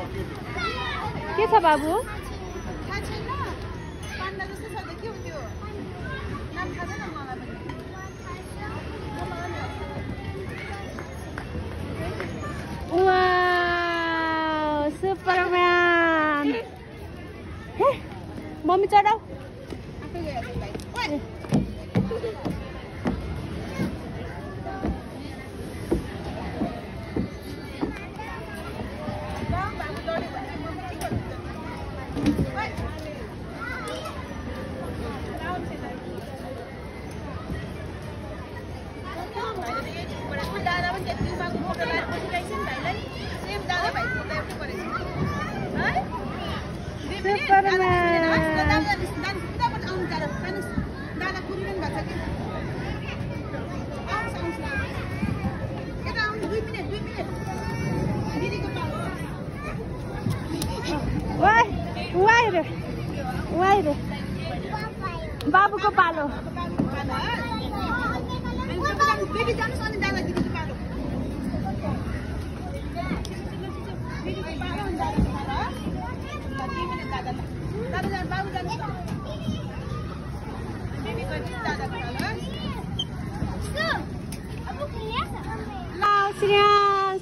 के छ बाबु? Wow Superman. मम्मी चढाऊ। बाबुको पालो।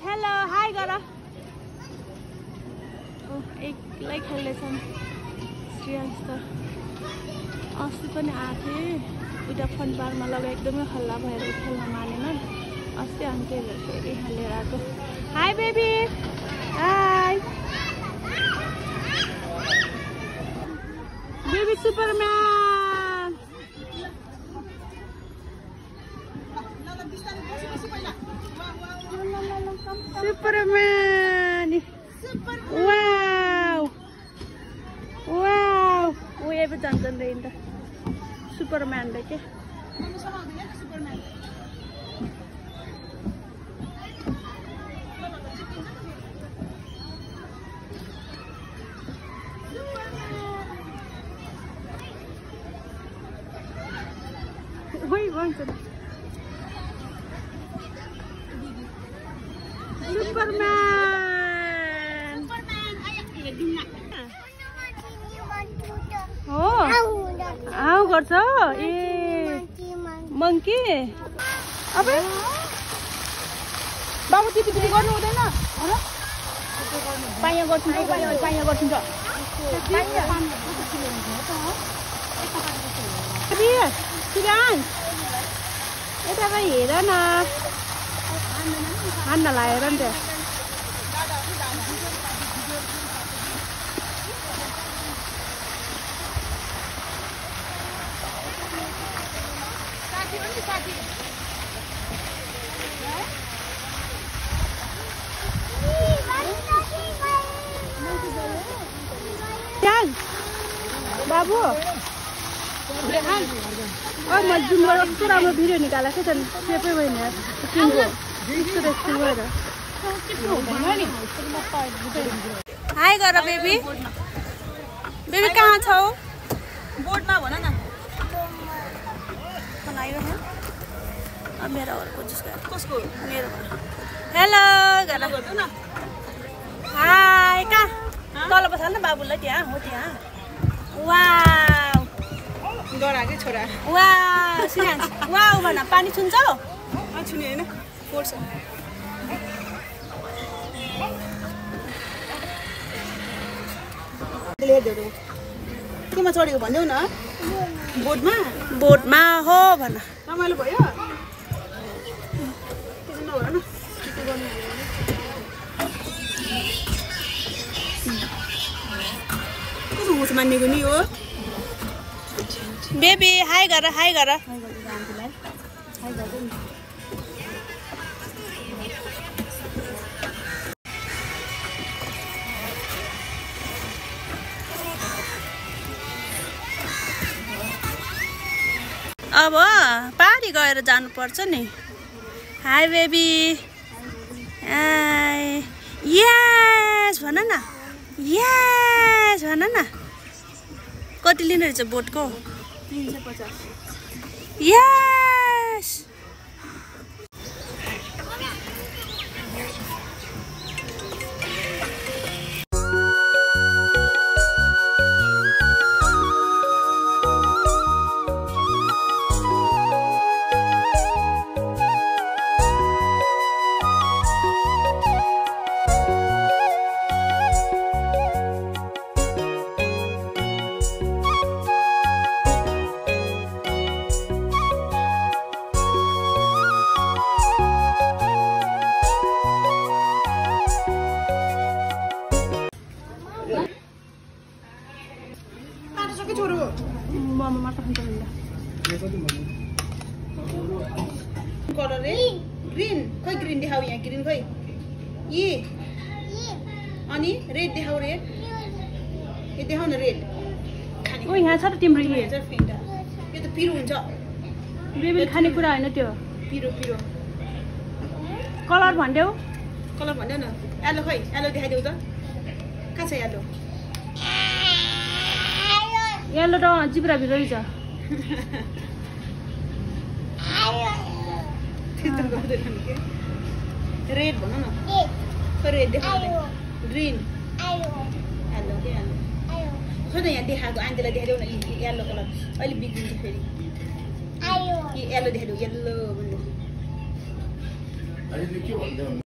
हेलो हाई गर। एक्लै खेल्दैछन् श्रेयांश त। अस्ति पनि आएको थिएँ उता फन पार्कमा लगा एकदमै हल्ला भएर खेल्न मानेन। अस्ति अनि त्यही भएर फेरि हालेर आएको। High baby. High baby Superman. Superman. Wow wow वो ये भी जान रही है सुपरमैन लेके। वही वही सुपरमैन। हो आऊ गर्छ ए मंकी। अब बाबु टिपी टिपी गर्नु हुँदैन हैन? पाइया गर्छु पाइया गर्छु त। श्रेयांश यता हेर न हान्न लाएर नि त। बाबु मैले जुमबाट कस्तो राम्रो भिडियो निकालेको थिएँ सेपै भएन हाई गर बेबी। बेबी कहाँ छौ? बोर्डमा भन न। मेरो कसको? मेरो। हेलो गर। हाई कहाँ तल बसाल न बाबुलाई त्यहाँ हो त्यहाँ। वाउ डरा के छोरा। वाउ श्रेयांश वाउ भन। पानी छुन्छौ? छुने हैन फोर्स। केमा चढेको भन्देऊ न। बोटमा? बोटमा हो भन। रमाइलो भयो? त्यसो नभन न। कस्तो होस मान्नेको नि हो? बेबी हाई गर हाई गर। अब पारी गएर जानुपर्छ नि। High baby. यस भन न। यस भन न। कति लिनु रहेछ बोटको? 350। यस पसंद हुन्छ कलर रे ग्रीन खोइ ग्रीन देखाऊ यहाँ ग्रीन खोइ यी अनि रेड देखाऊ रे यो देखाउ न रेड खाने ओ यहाँ छ त तिम्रो यो यो त पिरो हुन्छ बेबी खाने कुरा हैन त्यो पिरो पिरो कलर भन्देऊ कलर भन्दै न येलो खोइ येलो देखाइदेऊ त कहाँ छ येलो येलो त जिब्रा भित्रै छ त्यो त गर्दैन के रेड भन न खोइ रेड देखाउ ग्रीन येलो के येलो खोइ न यहाँ देखाएको आन्टीलाई देखाइदेऊ न येलो कलर अहिले बिग्रिन्छ फेरि येलो देखाइदेऊ येलो भन्नु